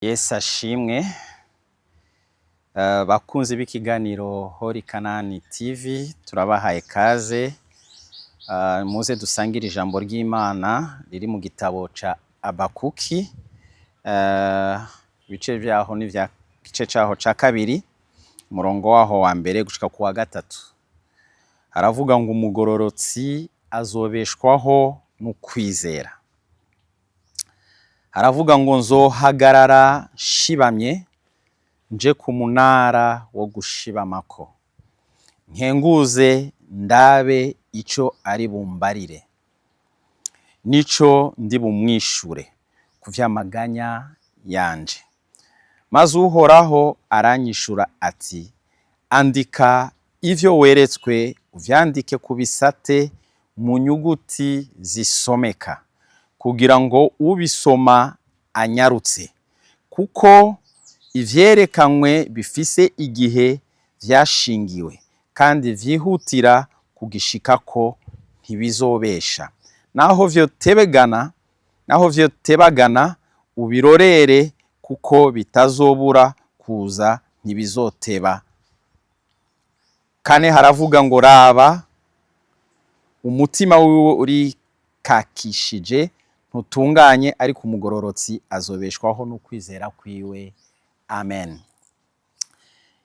Yesu ashimwe. Bakunzi b'ikiganiro Hori Kanani TV, turabahaye kaze. Muze dusangire ijambo ry'Imana riri mu gitabo ca Abakuki. Ibice vyaho ni vya gice caho ca kabiri, umurongo waho wa mbere gushika ku wa gatatu. Haravuga ngo umugororotsi azobeshwaho n'ukwizera. Haravuga ngo nzohagarara nshibamye nje ku munara wo gushibamako, nkenguze ndabe ico ari bumbarire, nico ndi bumwishure ku vy'amaganya yanje. Maze Uhoraho aranyishura ati: andika ivyo weretswe, uvyandike ku bisate mu nyuguti zisomeka, kugira ngo ubisoma anyarutse, kuko ivyerekanywe bifise igihe vyashingiwe, kandi vyihutira kugishikako, ntibizobesha. Naho vyotebegana, naho vyotebagana, ubirorere, kuko bitazobura kuza, ntibizoteba. Kane haravuga ngo raba, umutima wiwe urikakishije, ntutunganye, ariko umugororotsi azobeshwaho n'ukwizera kwiwe. Amen.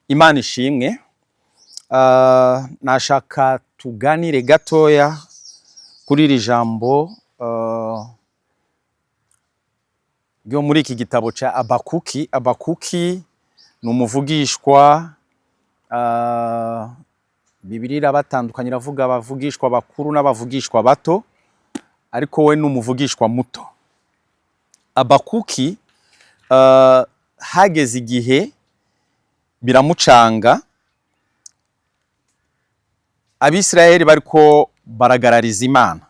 Imana ishimwe. Nashaka tuganire gatoya kuri iri jambo ryo muri iki gitabo ca Abakuki. Abakuki ni umuvugishwa. Bibiliya irabatandukanya, iravuga abavugishwa bakuru n'abavugishwa bato, ariko we ni umuvugishwa muto. Abakuki hageze igihe biramucanga. Abisirayeli bariko baragarariza Imana.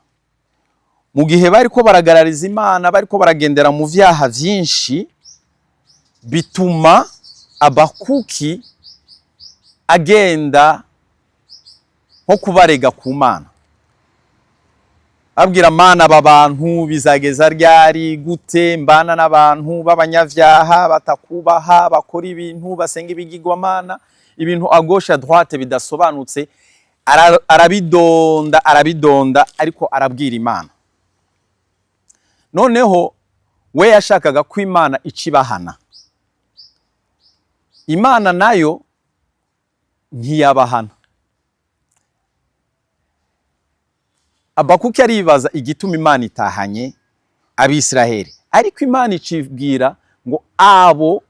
Mu gihe bariko baragarariza Imana, bariko baragendera mu vyaha vyinshi, bituma Abakuki agenda nko kubarega ku Mana, abwira Mana: aba bantu bizageza ryari? Gute mbana n'abantu b'abanyavyaha, batakubaha, bakora ibintu, basenga ibigirwamana, ibintu à gauche à droite bidasobanutse? Arabidonda, arabidonda, ariko arabwira Imana. Noneho we yashakaga ko Imana icibahana. Imana nayo ntiyabahana. Abakuki aribaza igituma Imana itahanye Abisiraheli, ariko Imana icibwira ngo abo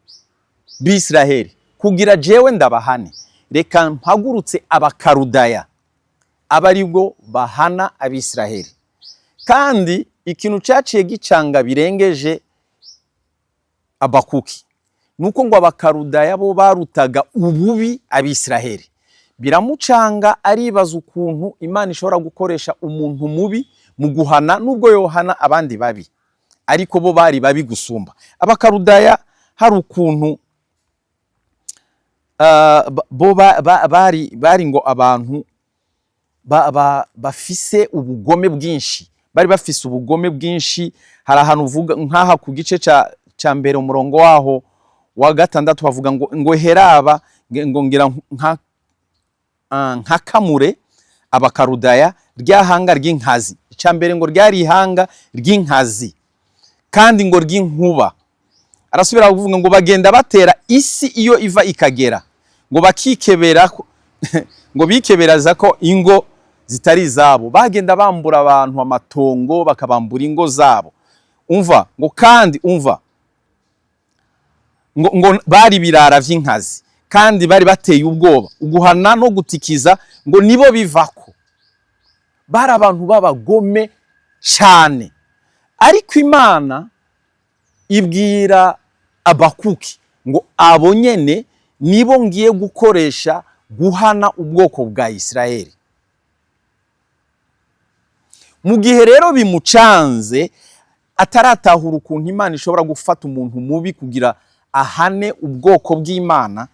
Bisiraheli, kugira jewe ndabahane, reka mpagurutse Abakarudaya, aba aribwo bahana Abisiraheli. Kandi ikintu caciye gicanga birengeje Abakuki nuko ngo Abakarudaya bo barutaga ububi Abisiraheli. Biramucanga, aribaza ukuntu Imana ishobora gukoresha umuntu mubi mu guhana, nubwo yohana abandi babi, ariko bo bari babi gusumba Abakarudaya. Hari ukuntu bo bari ngo abantu bafise ubugome bwinshi, bari bafise ubugome bwinshi. Hari ahantu uvuga nk'aha ku gice ca mbere, umurongo waho wa gatandatu, bavuga ngo heraba ngo ngira nka kamure Abakarudaya, rya hanga ry'inkazi. Icya mbere ngo ryari ihanga ry'inkazi kandi ngo ry'inkuba. Arasubira kuvuga ngo bagenda batera isi iyo iva ikagera, ngo bakikebera ngo bikeberaza ko ingo zitari izabo, bagenda bambura abantu amatongo, bakabambura ingo zabo. Umva ngo kandi umva ngo bari birara vy'inkazi kandi bari bateye ubwoba, uguhana no gutikiza ngo nibo bivako. Bari abantu b'abagome cyane. Ariko Imana ibwira Abakuki ngo abo nyene nibo ngiye gukoresha guhana ubwoko bwa Isirayeli. Mu gihe rero bimucanze, ataratahura ukuntu Imana ishobora gufata umuntu mubi kugira ahane ubwoko bw'Imana,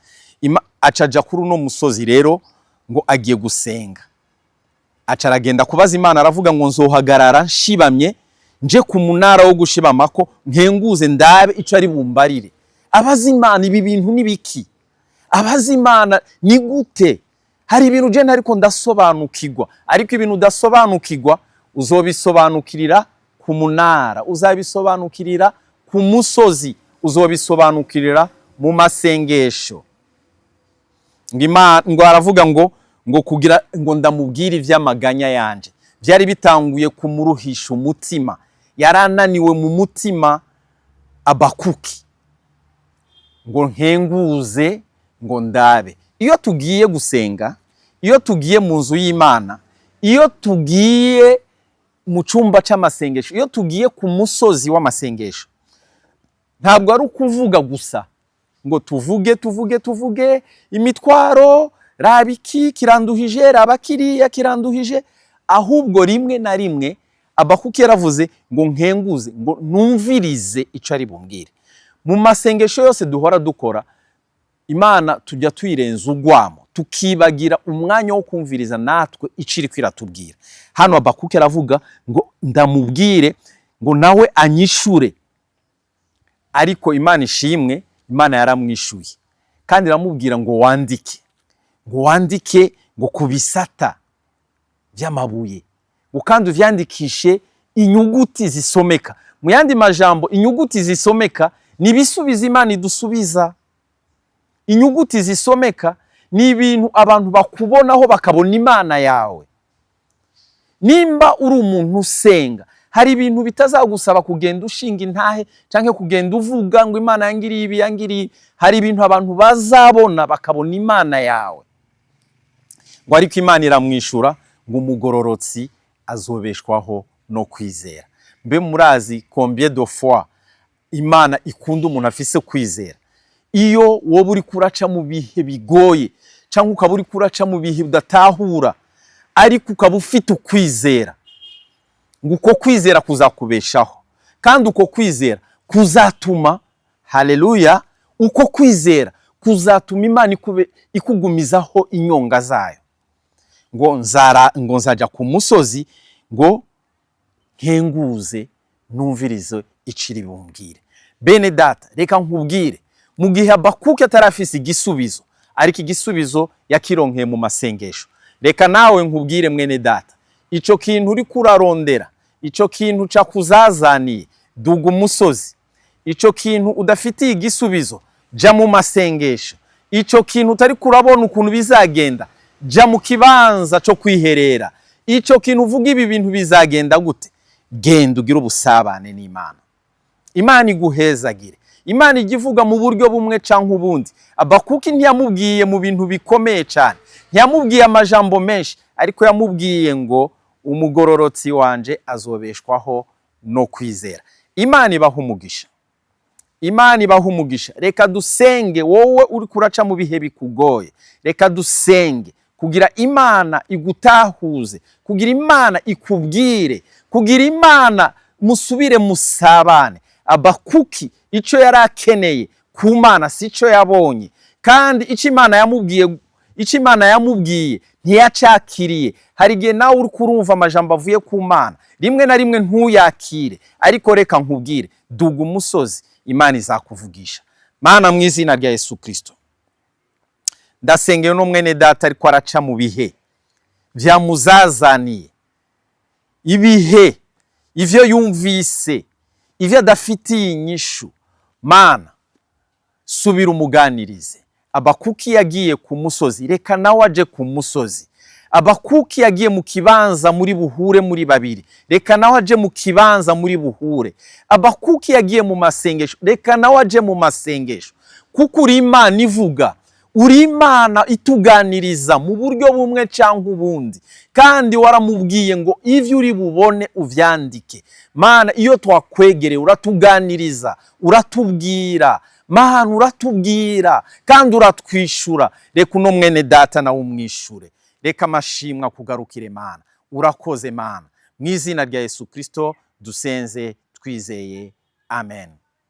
acaja kuri uno musozi rero ngo agiye gusenga. Aca aragenda kubaza Imana, aravuga ngo nzohagarara nshibamye nje ku munara wo gushibamako, nkenguze ndabe ico ari bumbarire. Abaza Imana: "Ibi bintu ni biki?" Abaza Imana: "Ni gute? Hari ibintu je ariko ndasobanukirwa." Ariko ibintu udasobanukirwa uzobisobanukirira ku munara, uzabisobanukirira ku musozi, uzobisobanukirira mu masengesho. Ngo Imana, ngo aravuga ngo kugira ngo ndamubwire ivy'amaganya yanje. Byari bitanguye kumuruhisha umutima, yarananiwe mu mutima Abakuki. Ngo nkenguze, ngo ndabe. Iyo tugiye gusenga, iyo tugiye mu nzu y'Imana, iyo tugiye mu cyumba cy'amasengesho, iyo tugiye ku musozi w'amasengesho, ntabwo ari ukuvuga gusa ngo tuvuge, tuvuge, tuvuge imitwaro, raba iki kiranduhije, raba kiriya kiranduhije. Ahubwo rimwe na rimwe Abakuki yaravuze ngo nkenguze, ngo numvirize icyo ari bumbwire. Mu masengesho yose duhora dukora, Imana tujya tuyirenza ugwamo, tukibagira umwanya wo kumviriza natwe icyo iri kwiratubwira. Hano Abakuki aravuga ngo ndamubwire, ngo nawe anyishure. Ariko Imana ishimwe, Imana yaramwishuye kandi iramubwira ngo wandike, ngo wandike ngo ku bisata by'amabuye, ngo kandi uvyandikishe inyuguti zisomeka. Mu yandi majambo, inyuguti zisomeka ni ibisubizo Imana idusubiza. Inyuguti zisomeka ni ibintu abantu bakubonaho bakabona Imana yawe. Nimba uri umuntu usenga, hari ibintu bitazagusaba kugenda ushinga intahe cyangwa kugenda uvuga ngo Imana yangiriye ibi, yangiriye ibi. Hari ibintu abantu bazabona bakabona Imana yawe. Ngo ariko Imana iramwishura ngo umugororotsi azobeshwaho no kwizera. Mbe murazi combien de fois Imana ikunda umuntu afise kwizera? Iyo wowe uri kuraca mu bihe bigoye, cyangwa ukaba uri kuraca mu bihe udatahura, ariko ukaba ufite ukwizera, ngo uko kwizera kuzakubeshaho, kandi uko kwizera kuzatuma, haleluya, uko kwizera kuzatuma Imana ikugumizaho inyonga zayo. Ngo nzara, ngo nzajya ku musozi, ngo nkenguze, numvirize iciri bumbwire. Bene data, reka nkubwire, mu gihe Habakuki atarafise igisubizo, ariko igisubizo yakironkeye mu masengesho. Reka nawe nkubwire, mwene data, ico kintu uri kurarondera, ico kintu cakuzazaniye, duga umusozi. Ico kintu udafitiye igisubizo, ja mu masengesho. Ico kintu utari kurabona ukuntu bizagenda, ja mu kibanza co kwiherera. Ico kintu uvuga ibi bintu bizagenda gute, genda ugire ubusabane n'Imana. Imana iguhezagire. Imana ijya ivuga mu buryo bumwe canke ubundi. Abakuki ntiyamubwiye mu bintu bikomeye cyane, ntiyamubwiye amajambo menshi, ariko yamubwiye ngo umugororotsi wanje azobeshwaho no kwizera. Imana ibaha umugisha, Imana ibaha umugisha. Reka dusenge. Wowe uri kuraca mu bihe bikugoye, reka dusenge kugira Imana igutahuze, kugira Imana ikubwire, kugira Imana musubire musabane. Abakuki icyo yari akeneye ku Mana si cyo yabonye, kandi icyo Imana yamubwiye ntiyacakiriye. Hari igihe nawe uri kurumva amajambo avuye ku Mana, rimwe na rimwe ntuyakire. Ariko reka nkubwire, duga umusozi, Imana izakuvugisha. Mana, mu izina rya Yesu Kirisito, ndasengeye no mwene data ariko araca mu bihe byamuzazaniye, ibihe ivyo yumvise, ivyo adafitiye inyishu. Mana, subira umuganirize. Abakuki yagiye ku musozi, reka nawe aje ku musozi. Abakuki yagiye mu kibanza muri buhure muri babiri, reka nawe aje mu kibanza muri buhure. Abakuki yagiye mu masengesho, reka nawe aje mu masengesho, kuko uri Imana ivuga, uri Imana ituganiriza mu buryo bumwe cyangwa ubundi, kandi waramubwiye ngo ivyo uri bubone uvyandike. Mana, iyo twakwegereye uratuganiriza, uratubwira. Mana, uratubwira kandi uratwishura. Reka uno mwene data nawe umwishure. Reka amashimwe akugarukire. Mana, urakoze. Mana, mu izina rya Yesu Kristo dusenze twizeye, amen.